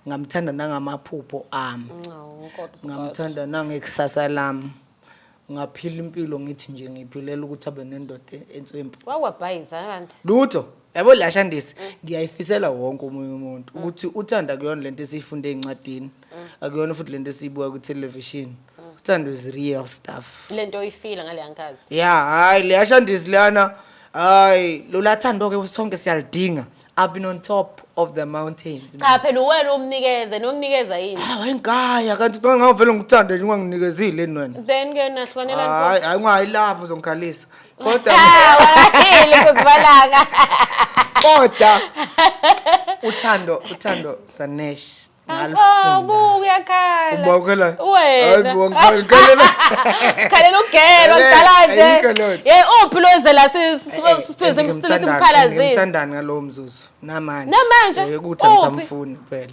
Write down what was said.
Ngamthanda nangamaphupho ami. No, kodwa Ngamthanda nangekusasa lami. Ngaphila impilo ngithi nje ngiphilela ukuthi abe nendoda enswempu. Wakwabhayiza kanti. Lutho. Yabo la Shandisi, ngiyayifisela wonke omunye umuntu ukuthi uthanda kuyona lento esiyifunde ezincwadini. Akuyona futhi lento esiyibuka ku television. Uthando is real stuff. Lento oyifila ngale yankazi. Ya, hayi leya Shandisi leyana, hayi lolathando ke sonke siyalidinga. I've been on top of the mountains. Cha phela uwena umnikeze nokunikeza yini? Ah, wayengigaya kanti xa ngavele ngikuthande nje unganginikezile yini wena. Then ke nahlukanelani? Hayi, hayi ungayi lapho uzongikhalisa. Kodwa Ah, walahile kuzibalaka. kodwa uthando uthando Sanesh Oh, ngalifunda. buka uyakhala. Ubawukela. Wena. Hayi bo ngikhalela. Khalela ugelwa Lalela, kudala nje. ayikho leyo nto. Ye uphi lo wezela siphize simsile simphalazile. Ngimthandani ngalowo mzuzu namanje. Namanje? Ukuthi Uphi? angisamfuni phela.